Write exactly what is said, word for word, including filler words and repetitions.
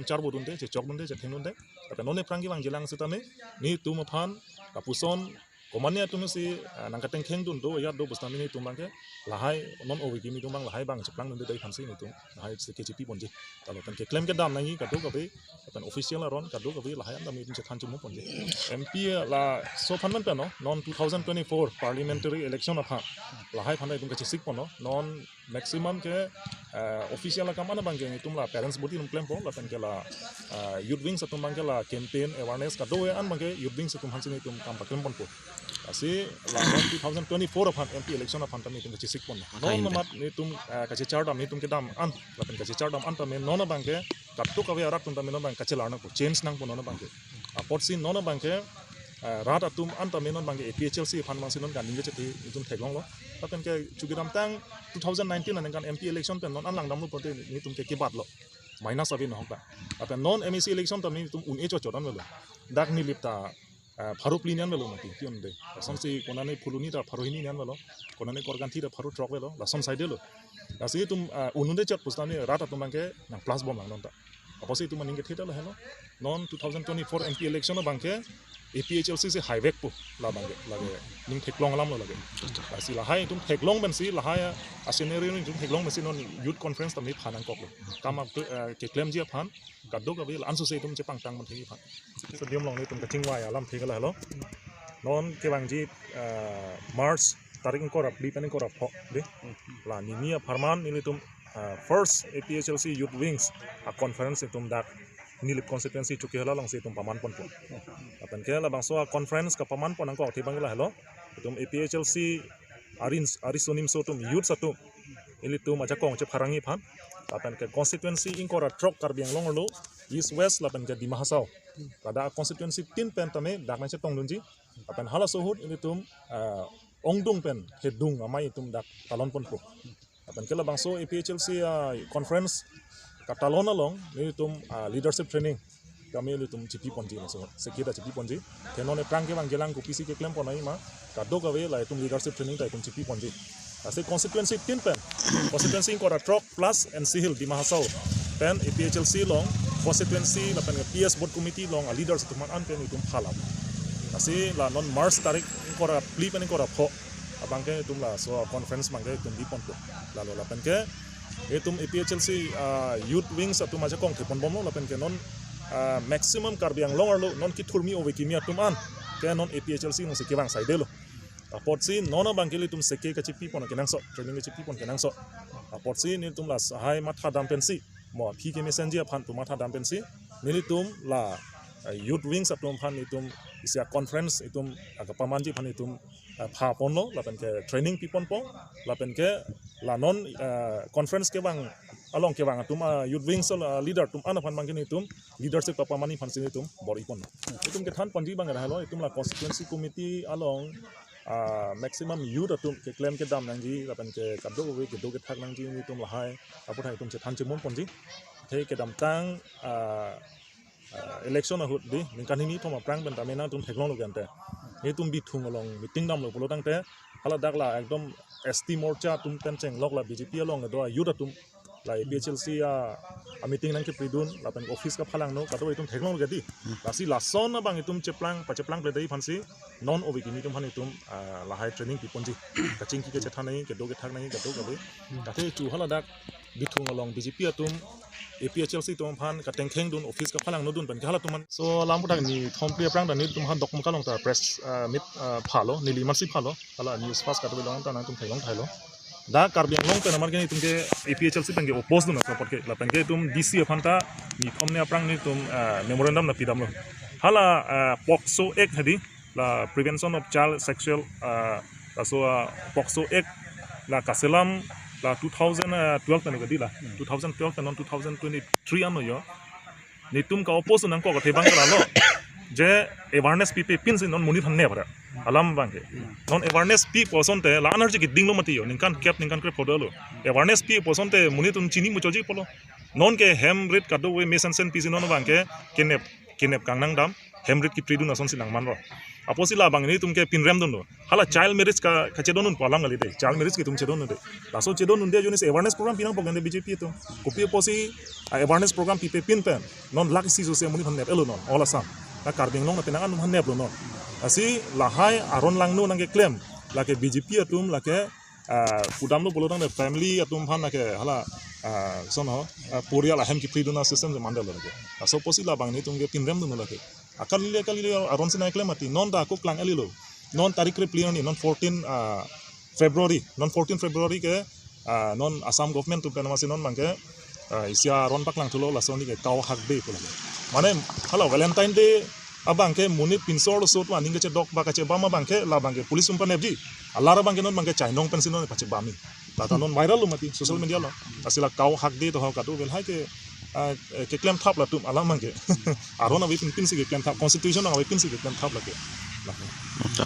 charbo dunde, chechok dunde, chetheng dunde. Lapen non aphrang kevangjilang sitame, netum aphan, lapuson, komatne atum si, ah, nangkatengkheng dun do, ya do, bus tame netum abangke, lahai, non ove kimi atum abang lahai abang cheplang dunde dei aphansi netum, lahai si kechipi ponji. Lapen keklem kedam nangji kadokave, lapen official aron kadokave lahai an tame netum chethan chemu ponji. M P laso aphan pen no, non two thousand twenty-four parliamentary election aphan, lahai aphan netum kachesik pon no, non maximum ke, eh, official akam an abangke netum la parents body atum klempo, lapen ke la, eh, youth wings atum abangke la campaign awareness kadokave an abangke youth wings atum aphansi netum kam paklem ponpo. Lasi la non two thousand twenty-four aphan M P election aphan tame netum kachesik pon. Non amat netum, eh, kachechar dam netum kedam an, lapen kachechar dam an tame non abangke kadokave arat atum tame non abang kachelar nangpo, change nangpo non abangke. Apotsi non abangke, eh, rat atum an tame non abangke A P H L C aphan abangsi non kaning kachethe netum theklonglo. Lapen ke chukidamtang two thousand nineteen aningkan M P election pen non an langdamlo pulote netum ke kebatlo. Minus ave nahok ta. Lapen non M A C election tame netum un-e chochot an avelo. Dak Nilip ta, eh, pharo phli ni an avelo mati, ki un de. Lasonsi konane Phuloni ta pharo hini ni an avelo. Konane Korkanthi ta pharo throk avelo. Lason saidelo. Lasi netum, eh, un-e chot pusitame rat atum abangke nang plus bom lang non ta. Apotsi netum aning kethe ta lahelo. Non two thousand twenty-four M P election abangke A P H L C si haivekpo la abangke, lake ning theklong alamlo lake. Lasi lahai netum theklong pensi lahai a scenario netum theklong pensi non youth conference tame phan nangkoklo. Kam ap, eh, keklemji aphan kadokave la-an sose netum chepangtang man thekji aphan. So diom along netum kachingvai alamthe ke lahelo. Non kevangji, eh, March tarik ingkoi ra phli pen ingkoi ra pho de. La nini apharman nelitum, ah, first A P H L C Youth Wings a conference netum dak Nilip constituency Chokihola alongsi netum paman ponpo. Lapen ke labangso a conference kapaman pon nangkok athe abang lahelo. Netum A P H L C arin, ariso nimso atum youths atum ilitum ajakong chepharangji aphan. Lapen ke constituency ingkoi ra throk Karbi Anglong arlo, East West lapen ke Dima Hasao. Ladak constituency tin pen tame dak nangchetong dunji. Lapen halaso ahut ilitum, ah, ongdung pen hedung amei netum dak talon ponpo. Lapen ke labangso A P H L C, ah, conference katalon along netum, ah, leadership training tame netum chipi ponji laso ahut. Sekida chipi ponji. Te non aphrang kevangjilang kopisi keklem ponnoi ma kadokave la netum leadership training ta netum chipi ponji. Lasi constituency tin pen, constituency ingkoi ra throk plus N C Hills Dima Hasao pen A P H L C along constituency lapen P S booth committee along a leaders atum an pen netum phalap. Lasi la non March tarik ingkoi ra phli pen ingkoi ra pho abangke netum laso conference abangke netum bi ponpo. Lalo lapen ke netum A P H L C, ah, youth wings atum ajakong thepon bomlo lapen ke non, ah, maximum Karbi Anglong arlo non kethurmi ove kimi atum an ke non A P H L C alongsi kevang saidelo. Apotsi non abangke ilitum seke kachipi pon kenangsot, training kachipi pon kenangsot. Apotsi netum la lahai matha dam pensi, mo aphi kemesenji aphan atum matha dam pensi, nelitum la, eh, youth wings atum aphan netum isi a conference netum, eh, kapamanji aphan netum, eh, pha ponlo, lapen ke training pi ponpo, lapen ke la non, eh, conference kevang along kevang atum, ah, youth wings, ah, leader atum an aphan abangke netum leadership papamanji aphansi netum bor-i ponlo. Netum kethan ponji abang lahelo, netum la constituency committee along, ah, maximum youth atum keklem kedam nangji, lapen ke kadokave kedo kethak nangji netum lahai aphuthak netum chethan chemum ponji. Te kedamtang, ah, ah, election ahut di, ningkan hini thom aphrang pen tame nangtum theklonglo ke ante. Netum Bithung along meeting damlo pulo tangte, haladak la ekdom S T Morcha atum pen chenglok la B J P along kedo a youth atum la A P H L C a, a meeting nangkepridun, lapen office kaphalangno, kadokave itum theklonglo ke di. Lasi lason abang itum cheplang, pacheplang pledei aphansi, non ove kimi atum aphan itum, ah, lahai training pi ponji. Kachingki kachethan nangji, kedo kethak nangji, kadokave. Athe chu haladak Bithung along B J P atum, A P H L C atum aphan katengkheng dun, office kaphalangno dun pen ke halatum aphan. So, alam aphuthak ni thom phli aphrang ta nelitum ha Dokmoka along ta press, ah, meet, ah, phalo, neli amatsi phalo, hala news fast kadokave along ta nangtum theklong thailo. Dak Karbi Anglong pen amar ke netum ke A P H L C pen ke oppose dun aso apot ke, lapen ke itum D C aphan ta ni thom ni aphrang netum, ah, memorandum nangpidamlo. Hala, ah, POCSO Act hadi, la Prevention of Child Sexual, ah, laso, ah, POCSO Act la kaselam la two thousand twelve pen ke di la. Two thousand twelve pen non two thousand twenty-three ano yo. Netum ka-oppose nangkok athe abang ke lalo. Je awareness pipe pinsi non monit aphan ne para. Alam abang ke. Non awareness pipo asonte la energy ke dinglo mati yo. Ningkan kep ningkan krep phodo lo. Awareness pipo asonte monit atum chini muchotji pulo. Non ke hem rit kadokave mesensen pisi non abang ke kenep, kenep kangnang dam. Hem rit kipridun asonsi nangmanlo. Apotsi labang nelitum ke pinrem dunlo. Hala child marriage ka, kachedondunpo alam kali dei. Child marriage ke itum chedondunde. Laso chedondunde ajoine si awareness program pinangpo ke B J P atum. Kopi apotsi, ah, awareness program pipe pin pen non lakh isi jose amonit aphan nep-etlo non, all Assam. Na Karbi Anglong na penang an aphan neplo non. Lasi lahai aron langno nangkeklem, lake B J P atum, lake, ah, pudamlo pulo tangte family atum aphan lake hala, ah, sono, ah, porial ahem kiphri dun a-system si mandetlo lake. Laso apotsi labang nelitum ke pinrem dunlo lake. Akalile akalile aron si nangkeklem mati, non ta ako klang-etlo. Non tarik krephli arni, non fourteen, ah, February, non fourteen February ke, ah, non Assam government atum pen masi non abangke, ah, isi aron paklang thulo, laso arni ke Cow Hug Day pulo. Mane hala Valentine Day abangke monit pinso arloso atum aning kachedok ba kachebam abangke, labangke police atum panepji. Alar abangke non abangke chainong pensi non pachebam ni. Lata non viral lo mati social media along. Lasi la Cow Hug Day to ho kado vel hai ke, ah, eh, keklem thap latum alam abangke. Aron avepin pinsi keklem thap, constitution avepin si keklem thap lake. Lake.